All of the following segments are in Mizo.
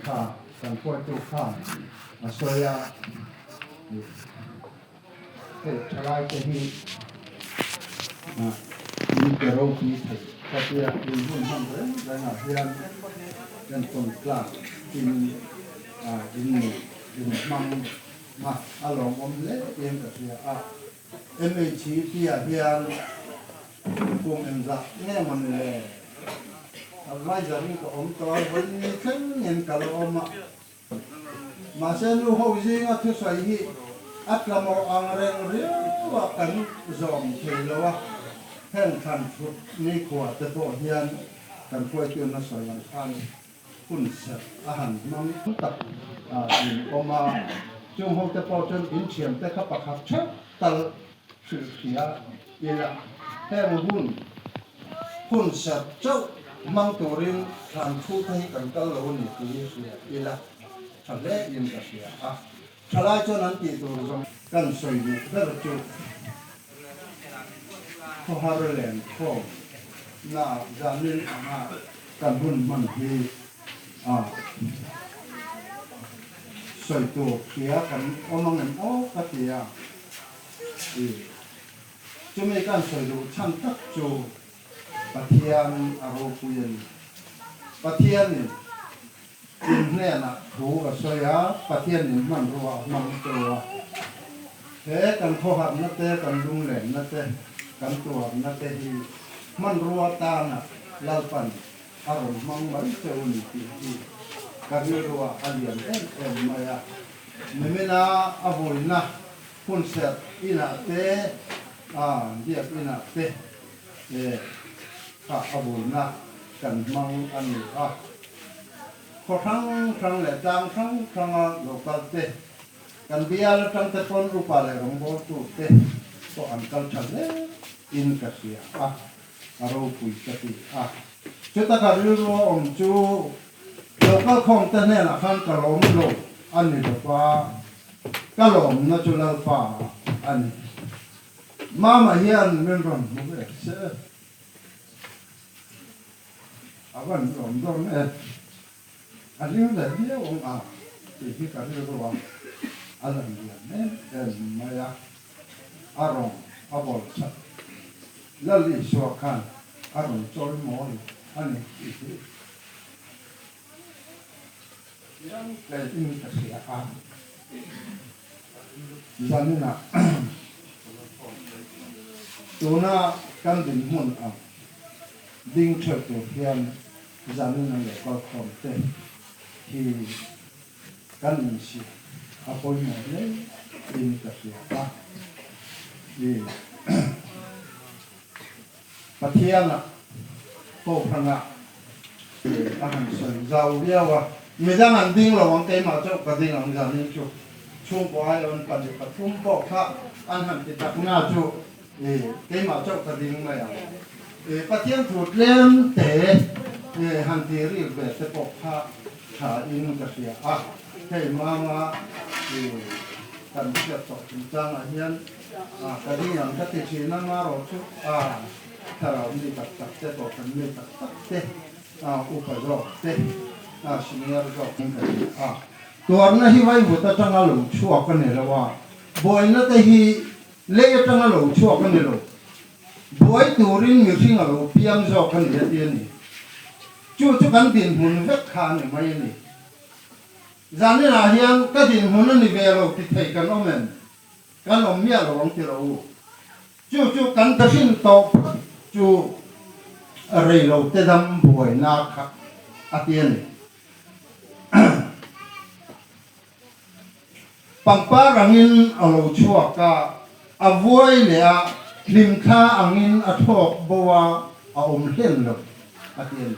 kha kan hruaitu khan a sawi a, hei thalai te hi min pe ropui thei ka tia in hun hman reng reng ah hian entawn tlak in in neih in hmang a, a lawmawm hle in ka hria a. MHP ah hian kum engzah nge maw ni le? Adviser in ka awm tawh a, vawi thleng in ka la awm a. Mahse nu ho zinga thusawi hi a tlamawh ang reng riau a kan zawm thei lo a, heng thlan thut nikhua te pawh hian kan hruaitu na sawi ang khan hun serh a han hmang tak in awm a, chung ho te pawh chuan in thiam te kha pakhat theuh tal hrilh hria ila heng hun hun serh chauh hmang turin thlan thu te hi kan kal lo a ni tih hi hria ila tha hle in ka hria a, thalai chuan an tih tur zawng kan sawi duh ber chu khawhar len khawm na zanin anga Kan hun hman hi a sawi tur hria kan awm ang em aw ka ti a, i chumi kan sawi duh chhan tak chu Pathian a ropui a ni. Pathianin in hnenah thu a sawi a, Pathianin hmanrua a hmang teu a, he kan khawharna te, kan lunglenna te, kan tuarna te hi Hmanrua tana Lalpan a rawn hmang mai cheu ni tih hi ka rilruah a lian em em mai a. Nimina a vuina hun serh inah te, a biak inah te kha a vuina kan hmang a ni a. Khaw hrang hrang leh tlang hrang hranga local te Kan bial atang te pawn upa leh rawngbawltu te pawh an kal tha hle in ka hria a, a ropui ka ti a. Chuta ka rilru a awm chu local khawm te hnenah khan ka lawm lo a ni lo va, ka lawmna chu Lalpa a ni. Mama hian min rawn hmu ve se, a van lawm dawn e. A hlim leh viau ang a tih hi ka rilru a, a lang lian em em mai a, a rawn a bawl chak Lal Isua khan a rawn chawi mawi a ni tih hi chiang tlein ka hria a, zaninah tuna kan dinhmun ang ding theuh tur hian Zanin a local khawm te hi kan insi a pawimawh hle in ka hria a, i Pathian ah Kohhran ah a han sawi zau viau a, midang an ding lo ang keimah chauh ka ding ang zanin chu chhungkaw aiawn 2 3 pawh kha an han ti tak na chu I keimah chauh ka ding mai ang. I Pathian thu tlem te i han ti rik ve te pawh kha tha in ka hria a. Hei manga i kan hriat tawh chungchangah hian a ka ding ang ka ti thin a, marawh chu a thlarau mi tak tak te pawh kan mi tak tak te a upa zawk te a senior zawk in ka hria a. Tuarna hi vaivut atanga lo chhuak a ni lo a, buaina te hi Lei atanga lo chhuak a ni lo. Buai turin mihring a lo piang zawk a ni a ti a ni. Chu chu kan dinhmun vek kha a ni mai a ni. Zaninah hian ka dinhmun a ni ve lo ti thei kan awm em? Kan awm miah lo ang ti rawh u. Chu chu kan ta hrin tawh phawt chu rei lo te dam buaina kha a ti a ni. Pangpar angin a lo chhuak a, a vuai leh a, hlimthla angin a thlawk bo a, a awm hlen lo, a ti a ni.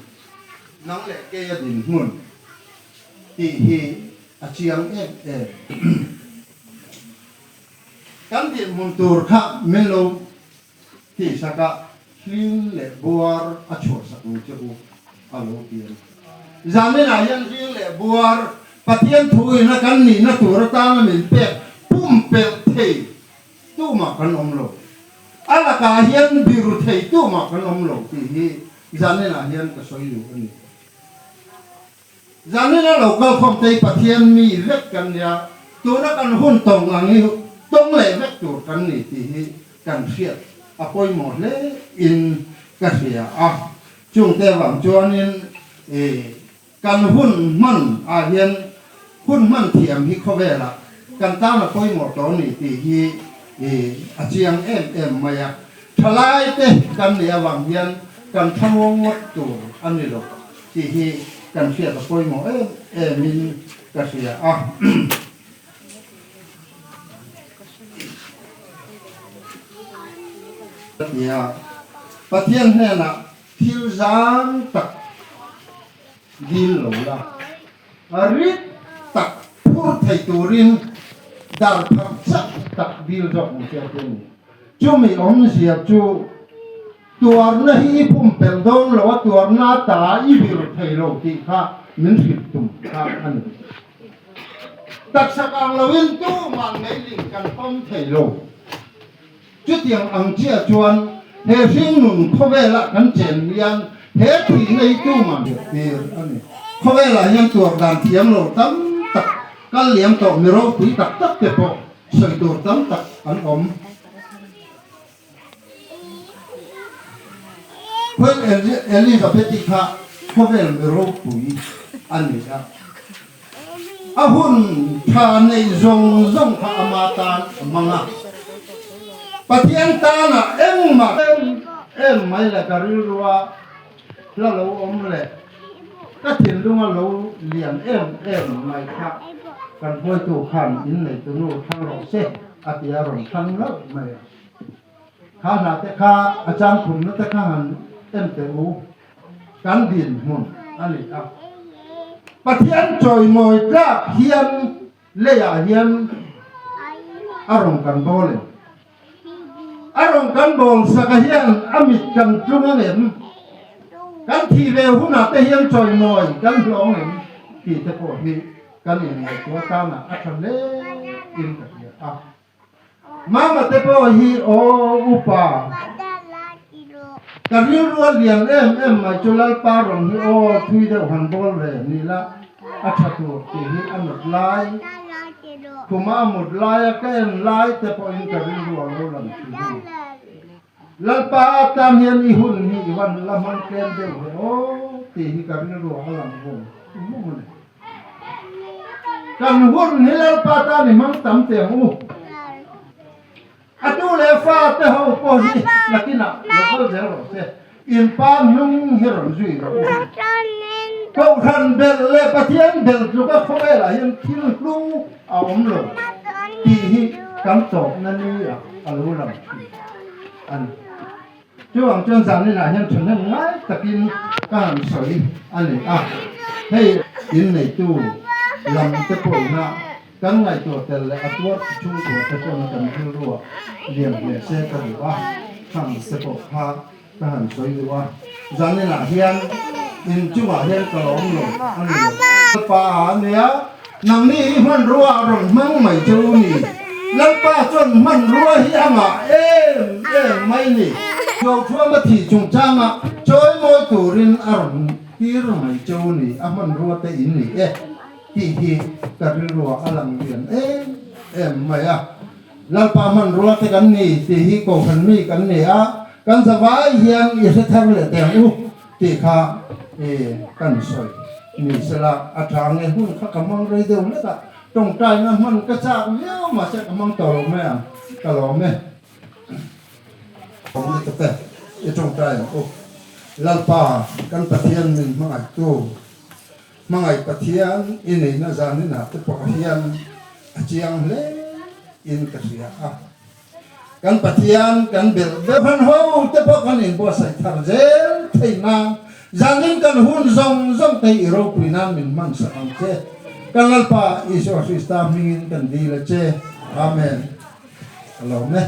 Nang leh kei a dinhmun tih hi a chiang em em. Kan dinhmun tur kha min lo tihsak a, hling leh buar a chhuahsak ang che u, a lo ti a ni. Zaninah hian hling leh buar Pathian thuin a kan nihna tur atana min pek pumpelh thei tumah kan awm lo. A lakah hian biru thei tumah kan awm lo tih hi zaninah hian ka sawi duh a ni. Zanin a lo kal khawm te hi Pathian mi vek kan nia, tuna kan hun tawng ang hi tawng leh vek tur kan ni tih hi kan hriat a pawimawh hle in ka hria a. Chungte avang chuanin i kan hun hman ah hian hun hman thiam hi khawvelah kan tan a pawimawh tawh a ni tih hi i a chiang em em mai a. Thalai te kan nih avang hian kan thlamuang ngawt tur a ni lo tih hi kan hriat a pawimawh em em in ka hria a. Tia Pathian hnenah thil zang tak dil lo la, rit tak phur thei turin dar phar chak tak dil zawk ang che a ti a ni. Chumi awmzia chu tuarna hi i pumpelh dawn lo a, tuarna ta i vir thei lo tih kha min hrilh tum kha a ni. Taksa kang loin tumah meiling kan pawm thei lo. Chutiang ang chiah chuan he hringnun khawvelah kan chen hian he thihna hi tumah hriattir a ni. Khawvelah hian tuar dan thiam lo tam tak kal liam tawh mi ropui tak tak te pawh sawi tur tam tak an awm. Queen Elizabeth-i kha khawvel mi ropui a ni a. A hun tha neih zawng zawng kha ama tan a hmang a. Pathian tanah engmah em em mai leh ka rilrua hla lo awm leh ka thinlunga lo lian em em mai kha kan hruaitu khan inneitunu thlang rawh se a ti a rawn thlang hlauh mai a. Kha hla te kha a chang khumna te kha han en teh u, kan dinhmun a ni a. Pathian chawimawi tlak hian leiah hian a rawn kan bawl em? A rawn kan bawl saka hian a mit kan tlung ang em? Kan thih ve hunah te hian chawimawi kan hlawng em? Tih te pawh hi kan inngaihtuah tanah a tha hle in ka hria a. Mama te pawh hi aw upa ka rilru a lian em em mai chu Lalpa rawn hi aw thui deuh han bawl ve ni la a tha tur tih hi a nut lai khuma a mut lai a ka en lai te pawhin ka rilru a lo lang thin a ni. Lalpa atan hian i hun hi i van la hmang tlem deuh ve aw tih hi ka rilru a lang vawng vawng a ni. Kan hun hi Lalpa tan i hmang tam teh ang u. A tu leh fa te ho pawh hi nakinah lo kal zel rawh se. In pa hnung hi rawn zui rawh u. Kohhran belh leh Pathian belh tluka khawvelah hian thil hlu a awm lo tih hi kan tawpna ni ah a lo lang thin a ni. Chuvang chuan zaninah hian thahnem ngai takin ka han sawi a ni a, hei inneitu lam te pawhina kan ngaihtuah tel leh a tuar chhungkua te pawhina kan rilruah lian hle se ka duh a, khang te pawh kha ka han sawi duh a, zaninah hian inchungah hian ka lawm lo a ni lo. Lalpa a nia, nangni hi hmanrua a rawn hmang mai che u ni. Lalpa chuan hmanrua hi a ngah em em mai ni. Chawlthuama thih chungchanga chawi mawi turin a rawn tir mai che u ni, a hmanrua te in ni e tih hi ka rilruah a lang lian em em mai a. Lalpa hmanrua te kan ni tih hi Kohhran mi kan ni a, kan zavai hian i hre thar leh teh ang u tih kha i kan sawi ni sela a tha nge hun kha ka hmang rei deuh hlek a, tawngtaina hman ka chak viau mahse ka hmang tawh lo mai ang, ka lawm e. Awm lutuk e, i tawngtai ang u. Lalpa kan Pathian min hmangaihtu. Hmangaih Pathian i neihna zaninah te pawh hian a chiang hle in ka hria a. Kan Pathian kan belh deuh han ho te pawh kan inbuatsaih thar zel thei nan zanin kan hun zawng zawng te i ropui nan min hman sak ang che. Kan Lalpa Isua Krista hmingin kan dil a che. Amen. Ka lawm e.